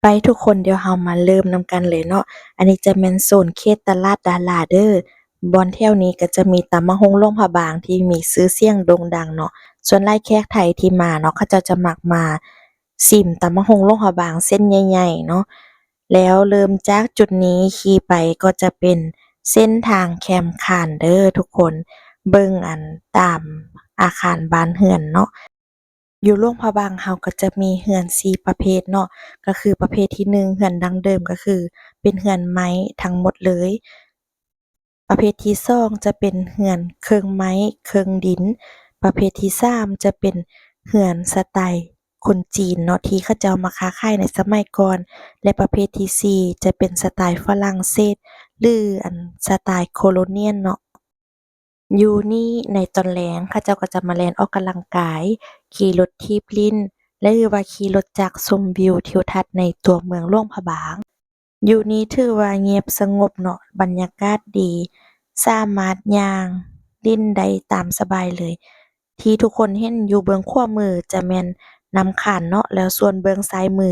ໄປທຸກຄົນ, ດຽວເຮົາມາເລີ່ມນຳກັນເລີຍເນາະ. ອັນນີ້ຈະແມ່ນໂຊນເຂດຕະຫຼາດດາລາເດີ. ບ່ອນແຖວນີ້ກໍຈະມີຕຳບັກຫຸ່ງຫຼວງພະບາງທີ່ມີຊື່ສຽງໂດ່ງດັງເນາະ. ສ່ວນຫຼາຍແຂກໄທທີ່ມາເນາະ ເຂົາເຈົ້າຈະມັກມາຊິມຕຳບັກຫຸ່ງຫຼວງພະບາງເສັ້ນໃຫຍ່ໆເນາະ. ແລ້ວເລີ່ມຈາກຈຸດນີ້ຂີ່ໄປກໍຈະເປັນເສັ້ນທາງແຄມຄານເດີທຸກຄົນ, ເບິ່ງອັນຕາມອາຄານບ້ານເຮືອນເນາະ. ຢູ່ຫຼວງພະບາງເຮົາກໍຈະມີເຮືອນສີ່ປະເພດເນາະ, ກໍຄືປະເພດທີໜຶ່ງ ເຮືອນດັ້ງເດີມ ກໍຄືເປັນເຮືອນໄມ້ທັງໝົດເລີຍ. ປະເພດທີສອງຈະເປັນເຮືອນເຄິ່ງໄມ້ເຄິ່ງດິນ. ປະເພດທີສາມຈະເປັນເຮືອນສະໄຕຄົນຈີນເນາະ ທີ່ເຂົາເຈົ້າມາຄ້າຂາຍໃນສະໄໝກ່ອນ ແລະ ປະເພດທີສີ່ຈະເປັນສະໄຕຝຣັ່ງເສດ ຫຼື ອັນສະໄຕໂຄໂລນຽນເນາະ. ຢູ່ນີ້ໃນຕອນແລງ ເຂົາເຈົ້າກໍຈະມາແລ່ນອອກກຳລັງກາຍ, ຂີ່ລົດຖີບຫຼິ້ນ ແລະ ຫຼືວ່າຂີ່ລົດຈັກຊົມວິວທິວທັດໃນຕົວເມືອງຫຼວງພະບາງ. ຢູ່ນີ້ຖືວ່າງຽບສະຫງົບເນາະ, ບັນຍາກາດດີ, ສາມາດຍ່າງຫຼິ້ນໄດ້ຕາມສະບາຍເລີຍ. ທີ່ທຸກຄົນເຫັນຢູ່ເບື້ອງຂວາມືຈະແມ່ນນ້ຳຄານເນາະ, ແລ້ວສ່ວນເບື້ອງຊ້າຍມື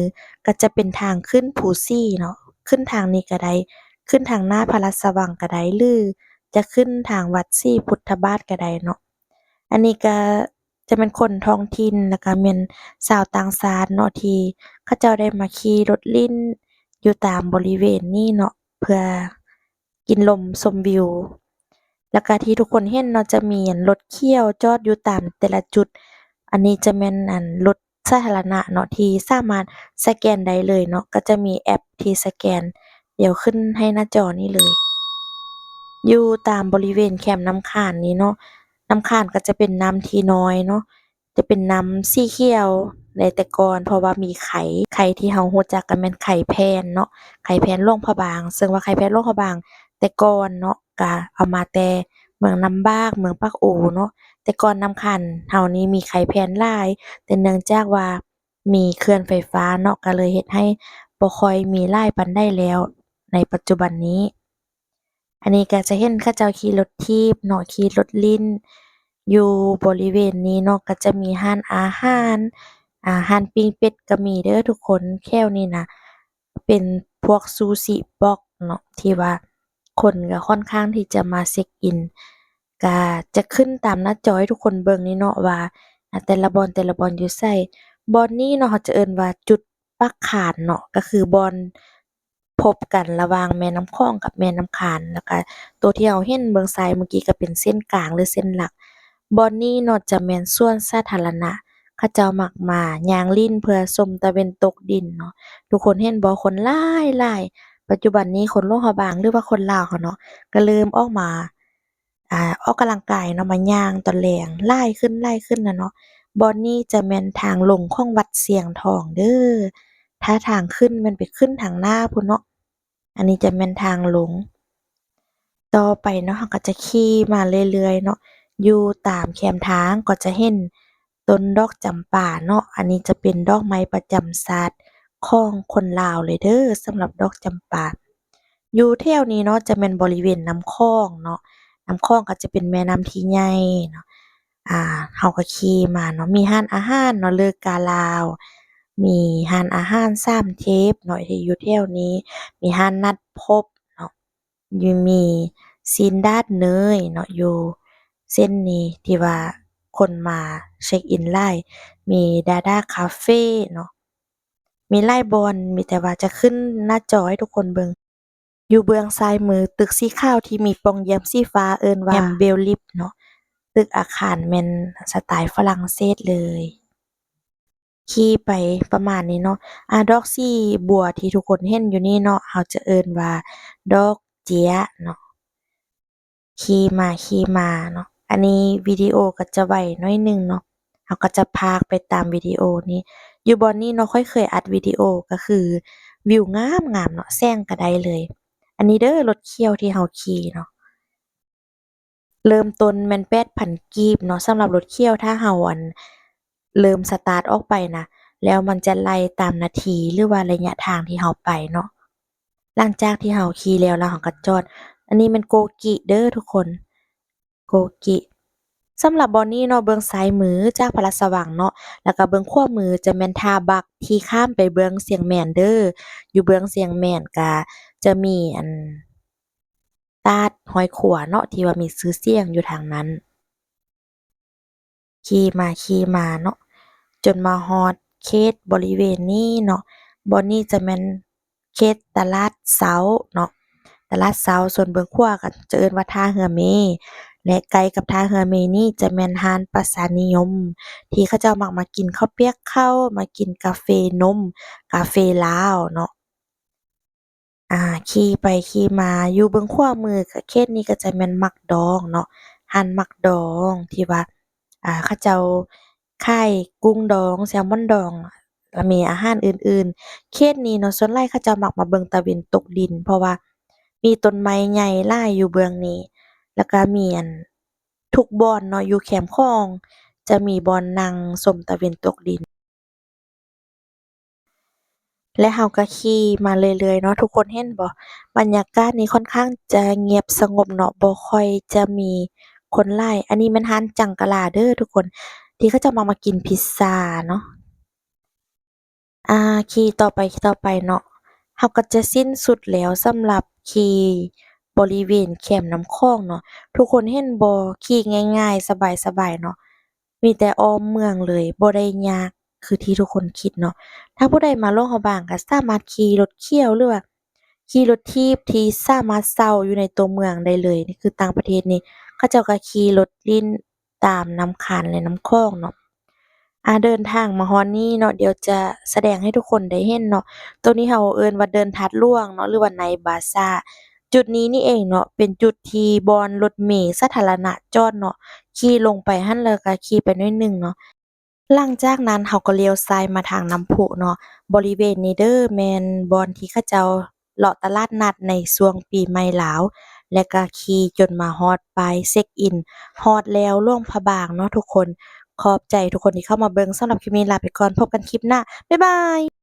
ກໍຈະເປັນທາງຂຶ້ນພູສີເນາະ. ຂຶ້ນທາງນີ້ກໍໄດ້, ຂຶ້ນທາງໜ້າພະລາຊະວັງກໍໄດ້, ຫຼື ຈະຂຶ້ນທາງວັດສີພຸດທະບາດກໍໄດ້ເນາະ. ອັນນີ້ກໍຈະແມ່ນຄົນທ້ອງຖິ່ນ ແລ້ວກໍແມ່ນຊາວຕ່າງຊາດເນາະ ທີ່ເຂົາເຈົ້າໄດ້ມາຂີ່ລົດຫຼິ້ນຢູ່ຕາມບໍລິເວນນີ້ເນາະ ເພື່ອກິນລົມຊົມວິວ. ແລ້ວກໍທີ່ທຸກຄົນເຫັນເນາະ ຈະມີອັນລົດຂຽວຈອດຢູ່ຕາມແຕ່ລະຈຸດ. ອັນນີ້ຈະແມ່ນອັນລົດ ສາທາລະນະເນາະ ທີ່ສາມາດສະແກນໄດ້ເລີຍເນາະ, ກໍຈະມີແອັບທີ່ສະແກນ, ດຽວຂຶ້ນໃຫ້ໜ້າຈໍນີ້ເລີຍ. ຢູ່ຕາມບໍລິເວນແຄມນ້ຳຄານນີ້ເນາະ, ນ້ຳຄານກໍຈະເປັນນ້ຳທີ່ນ້ອຍເນາະ, ຈະເປັນນ້ຳສີຂຽວແດ່ແຕ່ກ່ອນ ເພາະວ່າມີໄຄ, ໄຄທີ່ເຮົາຮູ້ຈັກກໍແມ່ນໄຄແຜ່ນເນາະ, ໄຄແຜ່ນຫຼວງພະບາງ, ເຊິ່ງວ່າໄຄແຜ່ນຫຼວງພະບາງແຕ່ກ່ອນເນາະ ກະເອົາມາແຕ່ເມືອງນ້ຳບາກ ເມືອງປາກອູເນາະ. ແຕ່ກ່ອນນ້ຳຄານເຮົານີ້ມີໄຄແຜ່ນຫຼາຍ, ແຕ່ເນື່ອງຈາກວ່າມີເຂື່ອນໄຟຟ້າເນາະ ກໍເລີຍເຮັດໃຫ້ບໍ່ຄ່ອຍມີຫຼາຍປານໃດແລ້ວໃນປັດຈຸບັນນີ້. ອັນນີ້ກໍຈະເຫັນເຂົາເຈົ້າຂີ່ລົດຖີບເນາະ ຂີ່ລົດຫຼິ້ນ. ຢູ່ບໍລິເວນນີ້ເນາະ ກໍຈະມີຮ້ານອາຫານ, ອາ, ຮ້ານປີ້ງເປັດກໍມີເດີທຸກຄົນ. ແຖວນີ້ນະ ເປັນພວກຊູຊິບລັອກເນາະ ທີ່ວ່າຄົນກໍຄ່ອນຂ້າງທີ່ຈະມາເຊັກອິນ. ກະຈະຂຶ້ນຕາມໜ້າຈໍໃຫ້ທຸກຄົນເບິ່ງນີ້ເນາະວ່າ ອາ ແຕ່ລະບ່ອນ ແຕ່ລະບ່ອນຢູ່ໃສ. ບ່ອນນີ້ເນາະ ເຮົາຈະເອີ້ນວ່າຈຸດປາກຄານເນາະ ກໍຄືບ່ອນພົບກັນລະຫວ່າງແມ່ນ້ຳຂອງກັບແມ່ນ້ຳຄານ. ແລ້ວກະໂຕທີ່ເຮົາເຫັນເບື້ອງຊ້າຍເມື່ອກີ້ກໍເປັນເສັ້ນກາງ ຫຼື ເສັ້ນຫຼັກ. ບ່ອນນີ້ເນາະ ຈະແມ່ນສວນສາທາລະນະ, ເຂົາເຈົ້າມັກມາຍ່າງຫຼິ້ນເພື່ອຊົມຕາເວັນຕົກດິນເນາະ. ທຸກຄົນເຫັນບໍ່ ຄົນຫຼາຍໆ. ປັດຈຸບັນນີ້ຄົນຫຼວງພະບາງ ຫຼືວ່າຄົນລາວເຮົາເນາະ ກໍເລີ່ມອອກມາ ອາ ອອກກຳລັງກາຍເນາະ ມາຍ່າງຕອນແລງຫຼາຍຂຶ້ນ ຫຼາຍຂຶ້ນນະເນາະ. ບ່ອນນີ້ຈະແມ່ນທາງລົງຂອງວັດຊຽງທອງເດີ. ຖ້າທາງຂຶ້ນແມ່ນໄປຂຶ້ນທາງໜ້າພຸ້ນເນາະ, ອັນນີ້ຈະແມ່ນທາງລົງ. ຕໍ່ໄປເນາະ ເຮົາກໍຈະຂີ່ມາເລື້ອຍໆເນາະ, ຢູ່ຕາມແຄມທາງກໍຈະເຫັນ ຕົ້ນດອກຈຳປາເນາະ, ອັນນີ້ຈະເປັນດອກໄມ້ປະຈຳຊາດຂອງຄົນລາວເລີຍເດີ ສຳລັບດອກຈຳປາ. ຢູ່ແຖວນີ້ເນາະ ຈະແມ່ນບໍລິເວນນ້ຳຂອງເນາະ, ນ້ຳຂອງກໍຈະເປັນແມ່ນ້ຳທີ່ໃຫຍ່ເນາະ. ອາ ເຮົາກໍຂີ່ມາເນາະ, ມີຮ້ານອາຫານເນາະ ເລີກາລາວ, ມີຮ້ານອາຫານສາມເທບເນາະ ທີ່ຢູ່ແຖວນີ້, ມີຮ້ານນັດພົບເນາະ. ຢູ່ ມີຊີ້ນດາດເນີຍເນາະ ຢູ່ເສັ້ນນີ້ທີ່ວ່າຄົນມາເຊັກອິນຫຼາຍ, ມີດາດາຄາເຟເນາະ, ມີຫຼາຍບ່ອນ, ມີແຕ່ວ່າຈະຂຶ້ນໜ້າຈໍໃຫ້ທຸກຄົນເບິ່ງ. ຢູ່ເບື້ອງຊ້າຍມື ຕຶກສີຂາວທີ່ມີປ່ອງຢ້ຽມສີຟ້າ ເອີ້ນວ່າ ແຮມເບວລິບເນາະ, ຕຶກອາຄານແມ່ນສະໄຕຝຣັ່ງເສດເລີຍ. ຂີ່ໄປປະມານນີ້ເນາະ. ອາ ດອກສີບົວທີ່ທຸກຄົນເຫັນຢູ່ນີ້ເນາະ ເຮົາຈະເອີ້ນວ່າດອກເຈ້ຍເນາະ. ຂີ່ມາ ຂີ່ມາເນາະ. ອັນນີ້ວິດີໂອກໍຈະໄວໜ້ອຍໜຶ່ງເນາະ, ເຮົາກໍຈະພາກໄປຕາມວິດີໂອນີ້. ຢູ່ບ່ອນນີ້ເນາະ ຂ້ອຍເຄີຍອັດວິດີໂອ ກໍຄືວິວງາມໆເນາະ, ແສງກໍໄດ້ເລີຍ. ອັນນີ້ເດີ ລົດຂຽວທີ່ເຮົາຂີ່ເນາະ. ເລີ່ມຕົ້ນແມ່ນແປດພັນກີບເນາະ ສຳລັບລົດຂຽວ ຖ້າເຮົາ ອັນ ເລີ່ມສະຕາດອອກໄປນະ, ແລ້ວມັນຈະໄລ່ຕາມນາທີ ຫຼືວ່າໄລຍະທາງທີ່ເຮົາໄປເນາະ. ຫຼັງຈາກທີ່ເຮົາຂີ່ແລ້ວ ແລ້ວເຮົາກໍຈອດ. ອັນນີ້ແມ່ນໂກກິເດີທຸກຄົນ, ໂກກິ. ສຳລັບບ່ອນນີ້ເນາະ ເບື້ອງຊ້າຍມືຈາກພະລາຊະວັງເນາະ ແລ້ວກໍເບື້ອງຂວາມືຈະແມ່ນທ່າບັກທີ່ຂ້າມໄປເມືອງຊຽງແໝນເດີ. ຢູ່ເມືອງຊຽງແໝນກໍຈະມີອັນຕາດຫ້ອຍຂົວເນາະ ທີ່ວ່າມີຊື່ສຽງຢູ່ທາງນັ້ນ. ຂີ່ມາຂີ່ມາເນາະ ຈົນມາຮອດເຂດບໍລິເວນນີ້ເນາະ. ບ່ອນນີ້ຈະແມ່ນເຂດຕະຫຼາດເຊົ້າເນາະ ຕະຫຼາດເຊົ້າ. ສ່ວນເບື້ອງຂວາກໍຈະເອີ້ນວ່າທ່າເຮືອເມ ແລະ ໃກ້ກັບທ່າເຮືອເມນີ້ຈະແມ່ນຮ້ານປະຊານິຍົມ ທີ່ເຂົາເຈົ້າມັກມາກິນເຂົ້າປຽກເຂົ້າ ມາກິນກາເຟນົມ ກາເຟລາວເນາະ. ອ່າ ຂີ່ໄປຂີ່ມາ ຢູ່ເບື້ອງຂວາມື ກະເຂດນີ້ກໍຈະແມ່ນໝາກດອງເນາະ ຮ້ານໝາກດອງທີ່ວ່າ ອ່າ ເຂົາເຈົ້າຂາຍກຸ້ງດອງ ແຊລມອນດອງ ລະມີອາຫານອື່ນໆ. ເຂດນີ້ເນາະ ສ່ວນຫຼາຍເຂົາເຈົ້າມັກມາເບິ່ງຕາເວັນຕົກດິນ ເພາະວ່າມີຕົ້ນໄມ້ໃຫຍ່ຫຼາຍຢູ່ເບື້ອງນີ້ ລະກະມີອັນ ທຸກບ່ອນເນາະ ຢູ່ແຄມຂອງ ຈະມີບ່ອນນັ່ງຊົມຕາເວັນຕົກດິນ. ແລະ ເຮົາກໍຂີ່ມາເລື້ອຍໆເນາະ ທຸກຄົນເຫັນບໍ່? ບັນຍາກາດນີ້ຄ່ອນຂ້າງຈະງຽບສະຫງົບເນາະ ບໍ່ຄ່ອຍຈະມີຄົນຫຼາຍ. ອັນນີ້ແມ່ນຮ້ານຈັງກະລາເດີທຸກຄົນ ທີ່ເຂົາເຈົ້າມັກມາກິນພິດຊາເນາະ. ອ່າ ຂີ່ຕໍ່ໄປ ຂີ່ຕໍ່ໄປເນາະ ເຮົາກໍຈະສິ້ນສຸດແລ້ວສຳລັບຂີ່ບໍລິເວນແຄມນ້ຳຂອງເນາະ. ທຸກຄົນເຫັນບໍ່? ຂີ່ງ່າຍໆ ສະບາຍໆເນາະ ມີແຕ່ອ້ອມເມືອງເລີຍ ບໍ່ໄດ້ຍາກຄືທີ່ທຸກຄົນຄິດເນາະ. ຖ້າຜູ້ໃດມາຫຼວງພະບາງກໍສາມາດຂີ່ລົດຂຽວ ຫຼືວ່າຂີ່ລົດຖີບທີ່ສາມາດເຊົ່າຢູ່ໃນຕົວເມືອງໄດ້ເລີຍ. ນີ້ຄືຕ່າງປະເທດນີ້ ເຂົາເຈົ້າກໍຂີ່ລົດຫຼິ້ນຕາມນ້ຳຄານ ແລະ ນ້ຳຂອງເນາະ. ອາ ເດີນທາງມາຮອດນີ້ເນາະ ດຽວຈະສະແດງໃຫ້ທຸກຄົນໄດ້ເຫັນເນາະ. ໂຕນີ້ເຮົາເອີ້ນວ່າເດີ່ນທາດຫຼວງເນາະ ຫຼືວ່າໄນບາຊາ. ຈຸດນີ້ນີ້ເອງເນາະ ເປັນຈຸດທີ່ບ່ອນລົດເມສາທາລະນະຈອດເນາະ ຂີ່ລົງໄປຫັ້ນ ແລ້ວກໍຂີ່ໄປໜ້ອຍໜຶ່ງເນາະ. ຫຼັງຈາກນັ້ນເຮົາກໍລ້ຽວຊ້າຍມາທາງນ້ຳພຸເນາະ. ບໍລິເວນນີ້ເດີ ແມ່ນບ່ອນທີ່ເຂົາເຈົ້າເລາະຕະຫຼາດນັດໃນຊ່ວງປີໃໝ່ລາວ ແລະ ກໍຂີ່ຈົນມາຮອດປ້າຍເຊັກອິນ. ຮອດແລ້ວຫຼວງພະບາງເນາະທຸກຄົນ. ຂອບໃຈທຸກຄົນທີ່ເຂົ້າມາເບິ່ງ. ສຳລັບຄລິບນີ້ລາໄປກ່ອນ. ພົບກັນຄລິບໜ້າ. ບາຍບາຍ.